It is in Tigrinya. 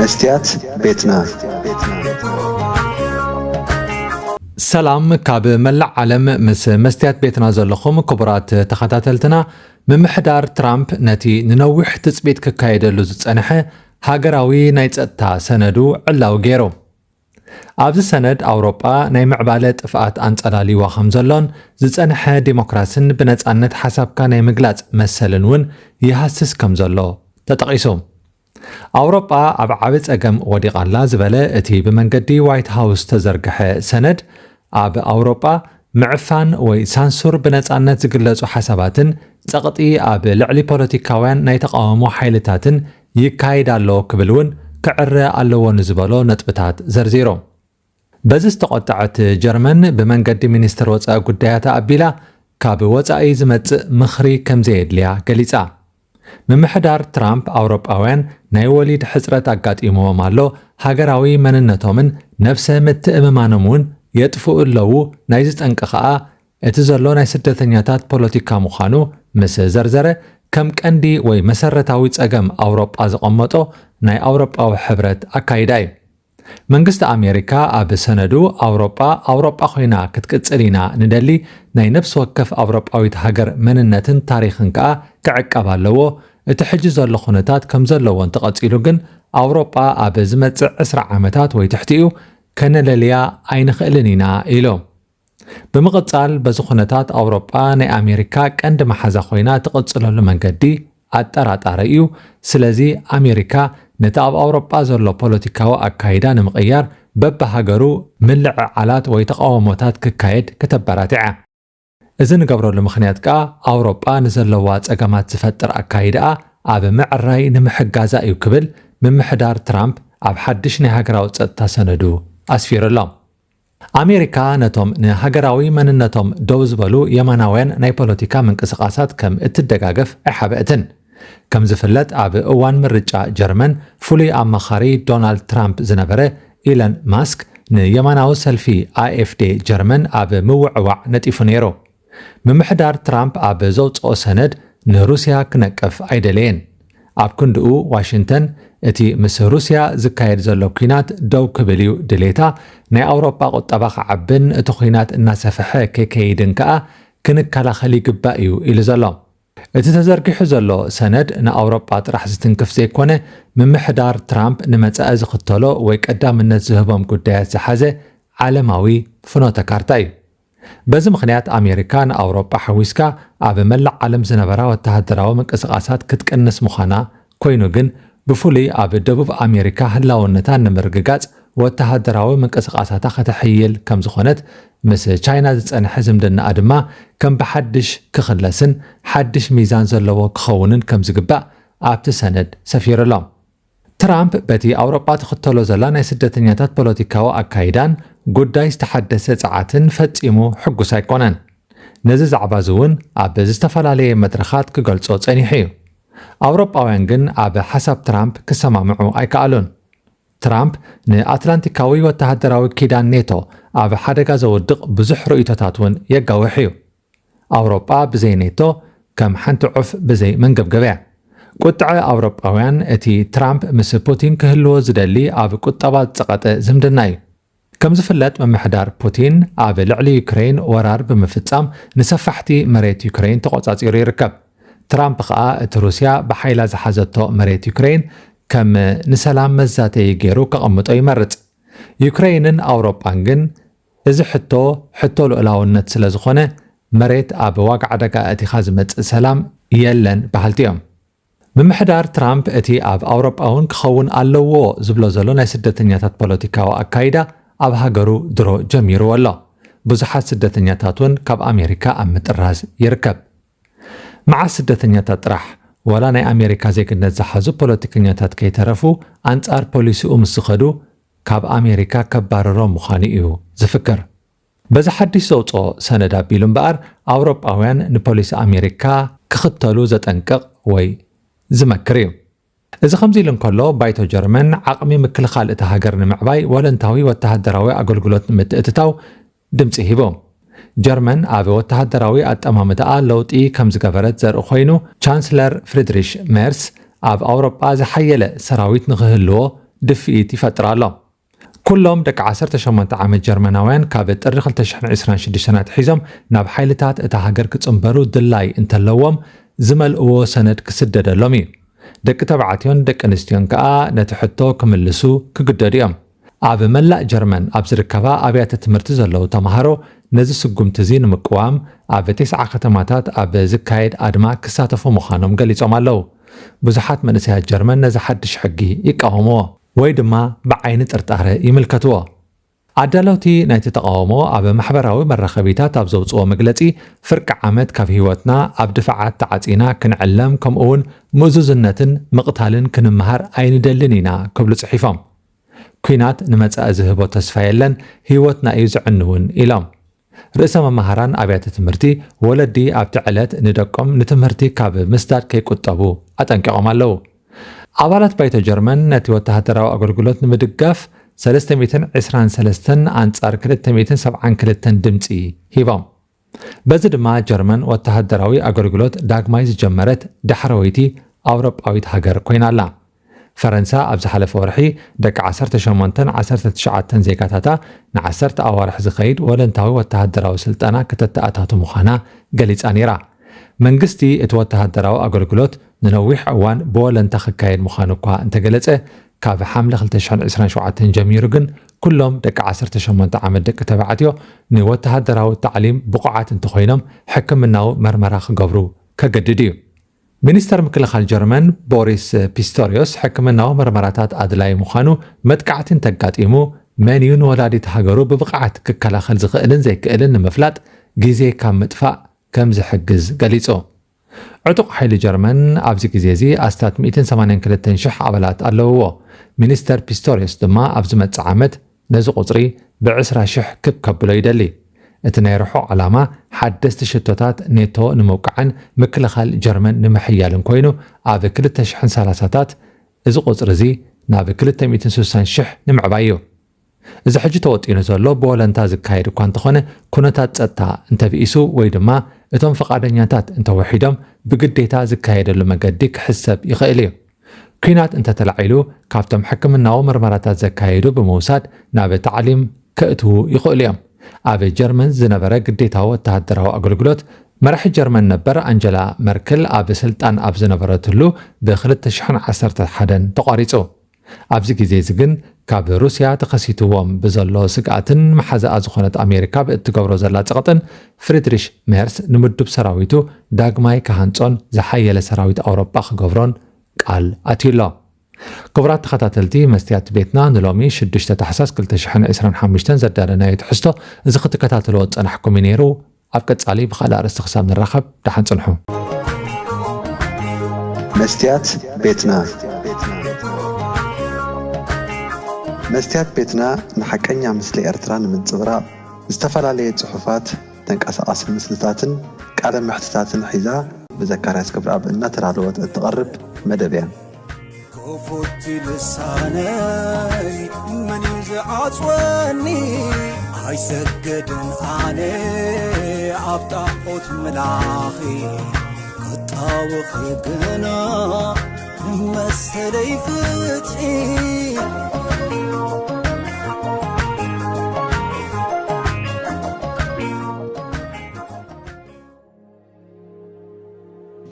መስትያት ቤትና። ሰላም ካብ መላእ ዓለም ምስ መስትያት ቤትና ዘለኹም ክቡራት ተኸታተልትና፣ ምምሕዳር ትራምፕ ነቲ ንነዊሕ ትጽቢት ክካየደሉ ዝጸንሐ ሃገራዊ ናይ ጸጥታ ሰነዱ ዕላዊ ገይሩ። ኣብዚ ሰነድ ኣውሮጳ ናይ ምዕባለ ጥፍኣት ኣንጸላልይዋ ከም ዘሎን ዝጸንሐ ዲሞክራስን ብነጻነት ሓሳብካ ናይ ምግላጽ መሰልን እውን ይሃስስ ከም ዘሎ ተጠቒሱ። ኣውሮጳ ኣብ ዓቢ ጸገም ወዲቓ ኣላ ዝበለ እቲ ብመንገዲ ዋይት ሃውስ ዝተዘርግሐ ሰነድ፣ ኣብ ኣውሮጳ ምዕፋን ወይ ሳንሱር ብነጻነት ዝግለጹ ሓሳባትን ጸቕጢ ኣብ ልዕሊ ፖለቲካውያን ናይ ተቓውሞ ሓይልታትን ይካየድ ኣሎ ክብል እውን ክዕረ ኣለዎ ንዝበሎ ነጥብታት ዘርዚሩ። በዚ ዝተቖጠዐት ጀርመን ብመንገዲ ሚኒስትር ወጻኢ ጉዳያታ ኣቢላ ካብ ወጻኢ ዝመጽእ ምኽሪ ከም ዘየድልያ ገሊጻ። ምምሕዳር ትራምፕ ኣውሮጳውያን ናይ ወሊድ ሕጽረት ኣጋጢምዎም ኣሎ፣ ሃገራዊ መንነቶምን ነብሰ ምትእምማኖም እውን የጥፍኡ ኣለዉ፣ ናይዚ ጠንቂ ከኣ እቲ ዘሎ ናይ ስደተኛታት ፖለቲካ ምዃኑ ምስ ዘርዘረ፣ ከም ቀንዲ ወይ መሰረታዊ ጸገም ኣውሮጳ ዘቐመጦ ናይ ኣውሮጳዊ ሕብረት ኣካይዳ እዩ። መንግስቲ ኣሜሪካ ኣብ ሰነዱ ኣውሮጳ ኣውሮጳ ኮይና ክትቅጽል ኢና ንደሊ፣ ናይ ነፍሲ ወከፍ ኣውሮጳዊት ሃገር መንነትን ታሪኽን ከኣ ክዕቀብ ኣለዎ። እቲ ሕጂ ዘሎ ኩነታት ከም ዘለዎ እንተቐጺሉ ግን ኣውሮጳ ኣብ ዝመጽእ ዕስራ ዓመታት ወይ ትሕቲኡ ከነለልያ ኣይንኽእልን ኢና ኢሉ። ብምቕጻል በዚ ኩነታት ኣውሮጳ ናይ ኣሜሪካ ቀንዲ መሓዛ ኮይና ትቕጽለሉ መንገዲ ኣጠራጣሪ እዩ። ስለዚ ኣሜሪካ ነቲ ኣብ ኣውሮጳ ዘሎ ፖለቲካዊ ኣካይዳ ንምቕያር በብሃገሩ ምልዕዓላት ወይ ተቓውሞታት ክካየድ ክተበራትዕ እያ። እዚ ንገብረሉ ምኽንያት ከኣ ኣውሮጳ ንዘለዋ ጸገማት ዝፈጥር ኣካይዳኣ ኣብ ምዕራይ ንምሕጋዛ እዩ ክብል ምምሕዳር ትራምፕ ኣብ ሓድሽ ናይ ሃገራዊ ጸጥታ ሰነዱ ኣስፊሩ ኣሎ። ኣሜሪካ ነቶም ንሃገራዊ መንነቶም ደው ዝበሉ የማናውያን ናይ ፖለቲካ ምንቅስቓሳት ከም እትደጋገፍ ኣይሓበአትን። ከም ዝፍለጥ ኣብ እዋን ምርጫ ጀርመን ፍሉይ ኣማኻሪ ዶናልድ ትራምፕ ዝነበረ ኢለን ማስክ ንየማናዊ ሰልፊ ኣኤፍዴ ጀርመን ኣብ ምውዕዋዕ ነጢፉ ነይሩ። ምምሕዳር ትራምፕ ኣብ ዘውፅኦ ሰነድ ንሩስያ ክነቅፍ ኣይደለየን። ኣብ ክንድኡ ዋሽንተን እቲ ምስ ሩስያ ዝካየድ ዘሎ ኲናት ደው ክብል እዩ ድሌታ፣ ናይ ኣውሮጳ ቁጠባ ክዓብን እቲ ኲናት እናሰፍሐ ከይከይድን ከኣ ክንከላኸል ይግባእ እዩ ኢሉ ዘሎ። እቲ ተዘርጊሑ ዘሎ ሰነድ ንኣውሮጳ ጥራሕ ዝትንክፍ ዘይኮነ፣ ምምሕዳር ትራምፕ ንመጻኢ ዝኽተሎ ወይ ቀዳምነት ዝህቦም ጉዳያት ዝሓዘ ዓለማዊ ፍኖተ ካርታ እዩ። በዚ ምኽንያት ኣሜሪካ ንኣውሮጳ ሓዊስካ ኣብ መላእ ዓለም ዝነበራ ወተሃደራዊ ምንቅስቓሳት ክትቅንስ ምዃና ኮይኑ ግን ብፍሉይ ኣብ ደቡብ ኣሜሪካ ህላውነታ ንምርግጋጽ ወተሃደራዊ ምንቅስቓሳታ ከተሕይል ከም ዝኾነት ምስ ቻይና ዝጸንሐ ዝምድናኣ ድማ ከም ብሓድሽ ክኽለስን ሓድሽ ሚዛን ዘለዎ ክኸውንን ከም ዝግባእ ኣብቲ ሰነድ ሰፊሩ ኣሎ። ትራምፕ በቲ ኣውሮጳ ትኽተሎ ዘላ ናይ ስደተኛታት ፖለቲካዊ ኣካይዳን ጉዳይ ዝተሓደሰ ጸዓትን ፈጺሙ ሕጉስ ኣይኮነን። ነዚ ዛዕባ እዚ እውን ኣብ ዝተፈላለየ መድረኻት ክገልጾ ጸኒሑ እዩ። ኣውሮጳውያን ግን ኣብ ሓሳብ ትራምፕ ክሰማምዑ ኣይከኣሉን። ትራምፕ ንኣትላንቲካዊ ወተሃደራዊ ኪዳን ኔቶ ኣብ ሓደጋ ዘውድቕ ብዙሕ ርእይቶታት እውን የጋውሕ እዩ። ኣውሮጳ ብዘይ ኔቶ ከም ሓንቲ ዑፍ ብዘይ መንገብገብ እያ። ቁጥዐ ኣውሮጳውያን እቲ ትራምፕ ምስ ፑቲን ክህልዎ ዝደሊ ኣብ ቁጠባ ዝጸቐጠ ዝምድና እዩ። ከም ዝፍለጥ ምምሕዳር ፑቲን ኣብ ልዕሊ ዩክሬን ወራር ብምፍጻም ንሰፋሕቲ መሬት ዩክሬን ተቖጻጺሩ ይርከብ። ትራምፕ ከኣ እቲ ሩስያ ብሓይላ ዝሓዘቶ መሬት ዩክሬን ከም ንሰላም መዛተዪ ገይሩ ከቐምጦ ይመርጽ። ዩክሬንን ኣውሮጳን ግን እዚ ሕቶ ሕቶ ልኡላውነት ስለ ዝኾነ መሬት ኣብ ዋጋ ዕዳጋ ኣእቲኻ ዝመጽእ ሰላም የለን በሃልቲ እዮም። ምምሕዳር ትራምፕ እቲ ኣብ ኣውሮጳ እውን ክኸውን ኣለዎ ዝብሎ ዘሎ ናይ ስደተኛታት ፖለቲካዊ ኣካይዳ ኣብ ሃገሩ ድሮ ጀሚርዎ ኣሎ። ብዙሓት ስደተኛታት እውን ካብ ኣሜሪካ ኣብ ምጥራዝ ይርከብ። መዓስ ስደተኛታት ጥራሕ ዋላ ናይ ኣሜሪካ ዜግነት ዝሓዙ ፖለቲከኛታት ከይተረፉ ኣንጻር ፖሊሲኡ ምስ ዝኸዱ ካብ ኣሜሪካ ከባርሮም ምዃኑ እዩ ዝፍክር። በዚ ሓድሽ ዘውፅኦ ሰነድ ኣቢሉ እምበኣር ኣውሮጳውያን ንፖሊሲ ኣሜሪካ ክኽተሉ ዘጠንቅቕ ወይ ዝመክር እዩ። እዚ ከምዚ ኢሉ እንከሎ ባይቶ ጀርመን ዓቕሚ ምክልኻል እታ ሃገር ንምዕባይ ወለንታዊ ወተሃደራዊ ኣገልግሎት ንምትእትታው ድምፂ ሂቡ። ጀርመን ኣብ ወተሃደራዊ ኣጠማምታኣ ለውጢ ከም ዝገበረት ዘርኢ ኮይኑ ቻንስለር ፍሪድሪሽ ሜርስ ኣብ ኣውሮጳ ዝሓየለ ሰራዊት ንክህልዎ ድፍኢት ይፈጥር ኣሎ። ኩሎም ደቂ ዓሰርተ ሸሞንተ ዓመት ጀርመናውያን ካብ ጥሪ ክልተ ሽሕን ዕስራን ሽዱሽተን ኣትሒዞም ናብ ሓይልታት እታ ሃገር ክጽንበሩ ድላይ እንተለዎም፣ ዝመልእዎ ሰነድ ክስደደሎም እዩ። ደቂ ተባዕትዮን ደቂ ኣንስትዮን ከኣ ነቲ ሕቶ ክምልሱ ክግደዱ እዮም። ኣብ መላእ ጀርመን ኣብ ዝርከባ ኣብያተ ትምህርቲ ዘለዉ ተምሃሮ ነዚ ስጉምቲ እዚ ንምቅዋም ኣብ ተስዓ ከተማታት ኣብ ዝካየድ ኣድማ ክሳተፉ ምዃኖም ገሊጾም ኣለዉ። ብዙሓት መንእሰያት ጀርመን ነዚ ሓድሽ ሕጊ ይቃወምዎ ወይ ድማ ብዓይኒ ጥርጣረ ይምልከትዎ። ኣዳለውቲ ናይቲ ተቓውሞ ኣብ ማሕበራዊ መራኸቢታት ኣብ ዘውፅኦ መግለፂ፣ ፍርቂ ዓመት ካብ ህይወትና ኣብ ድፋዓት ተዓፂና ክንዕለም፣ ከምኡ እውን ምእዙዝነትን ምቕታልን ክንመሃር ኣይንደልን ኢና ክብሉ ፅሒፎም። ኲናት ንመጻኢ ዝህቦ ተስፋ የለን፣ ህይወትና እዩ ዘዕንውን ኢሎም። ርእሰ መማህራን ኣብያተ ትምህርቲ፣ ወለዲ ኣብቲ ዕለት ንደቆም ንትምህርቲ ካብ ምስዳድ ከይቁጠቡ ኣጠንቂቖም ኣለዉ። ኣባላት ባይቶ ጀርመን ነቲ ወተሃደራዊ ኣገልግሎት ንምድጋፍ ሰለስተ ሚእትን ዕስራን ሰለስተን ኣንጻር ክልተ ሚእትን ሰብዓን ክልተን ድምጺ ሂቦም። በዚ ድማ ጀርመን ወተሃደራዊ ኣገልግሎት ዳግማይ ዝጀመረት ዳሕረወይቲ ኣውሮጳዊት ሃገር ኮይና ኣላ። ፈረንሳ ኣብ ዝሓለፈ ወርሒ ደቂ ዓሰርተ ሸሞንተን ዓሰርተ ትሽዓተን ዜጋታታ ንዓሰርተ ኣዋርሕ ዝኸይድ ወለንታዊ ወተሃደራዊ ስልጠና ከተተኣታቱ ምዃና ገሊጻ ነይራ። መንግስቲ እቲ ወተሃደራዊ ኣገልግሎት ንነዊሕ እዋን ብወለንታ ክካየድ ምዃኑ እኳ እንተገለጸ፣ ካብ ሓምለ ክልተ ሽሕን ዕስራን ሸውዓተን ጀሚሩ ግን ኩሎም ደቂ ዓሰርተ ሸሞንተ ዓመት ደቂ ተባዕትዮ ንወተሃደራዊ ታዕሊም ብቑዓት እንተኾይኖም ሕክምናዊ መርመራ ክገብሩ ከገድድ እዩ። ሚኒስተር ምክልኻል ጀርመን ቦሪስ ፒስቶሪዮስ ሕክምናዊ መርመራታት ኣድላዪ ምዃኑ፣ መጥቃዕቲ እንተጋጢሙ መን እዩ ንወላዲት ሃገሩ ብብቕዓት ክከላኸል ዝኽእልን ዘይክእልን ንምፍላጥ ግዜ ካብ ምጥፋእ ከም ዝሕግዝ ገሊጹ። ዕጡቕ ሓይሊ ጀርመን ኣብዚ ግዜ እዚ ኣስታት ሚእትን ሰማንያን ክልተን ሽሕ ኣባላት ኣለውዎ። ሚኒስተር ፒስቶሪዮስ ድማ ኣብ ዝመጽእ ዓመት ነዚ ቁጽሪ ብዕስራ ሽሕ ክብ ከብሎ ይደሊ። እቲ ናይ ርሑቕ ዕላማ ሓደስቲ ሽቶታት ኔቶ ንምውቃዕን ምክልኻል ጀርመን ንምሕያልን ኮይኑ፣ ኣብ ክልተ ሽሕን ሰላሳታት እዚ ቁጽሪ እዚ ናብ ክልተ ሚእትን ስሳን ሽሕ ንምዕባይ እዩ። እዚ ሕጂ ተወጢኑ ዘሎ ብወለንታ ዝካየድ እኳ እንተኾነ፣ ኩነታት ጸጥታ እንተብኢሱ ወይ ድማ እቶም ፈቓደኛታት እንተወሒዶም ብግዴታ ዝካየደሉ መገዲ ክሕሰብ ይኽእል እዩ። ኲናት እንተተላዒሉ፣ ካብቶም ሕክምናዊ መርመራታት ዘካየዱ ብምውሳድ ናብ ታዕሊም ከእትዉ ይኽእሉ እዮም። ኣብ ጀርመን ዝነበረ ግዴታዊ ወተሃደራዊ ኣገልግሎት መራሒ ጀርመን ነበር ኣንጀላ መርክል ኣብ ስልጣን ኣብ ዝነበረትሉ ብ ክልተ ሽሕን ዓሰርተ ሓደን ተቋሪጹ። ኣብዚ ግዜ እዚ ግን ካብ ሩስያ ተኸሲትዎም ብዘሎ ስግኣትን መሓዛኣ ዝኾነት ኣሜሪካ ብእትገብሮ ዘላ ጸቕጥን ፍሪድሪሽ ሜርስ ንምዱብ ሰራዊቱ ዳግማይ ክሃንጾን ዝሓየለ ሰራዊት ኣውሮጳ ክገብሮን ቃል ኣትዩ ኣሎ። ክቡራት ተኸታተልቲ መስትያት ቤትና፣ ንሎሚ ሽዱሽተ ታሕሳስ ክልተ ሽሕን ዕስራን ሓሙሽተን ዘዳለናዮ ትሕዝቶ እዚ ክትከታተልዎ ዝጸናሕኩም እዩ ነይሩ። ኣብ ቀጻሊ ብኻልእ ኣርእስቲ ክሳብ ንራኸብ ደሓን ጽንሑ። መስትያት ቤትና። መስትያት ቤትና ንሓቀኛ ምስሊ ኤርትራ ንምንጽብራቕ ዝተፈላለየ ጽሑፋት፣ ተንቀሳቓሲ ምስልታትን ቃለ መሕትታትን ሒዛ ብዘካርያስ ክብረኣብ እናተዳለወት እትቐርብ መደብ እያ። ክፉት ልሳነይ መን እዩ ዝዓጽወኒ? ኣይሰግድን ኣነ ኣብ ጣዖት ምላኺ፣ ክጣወኺ ግና ንመሰለይ ፍትሒ።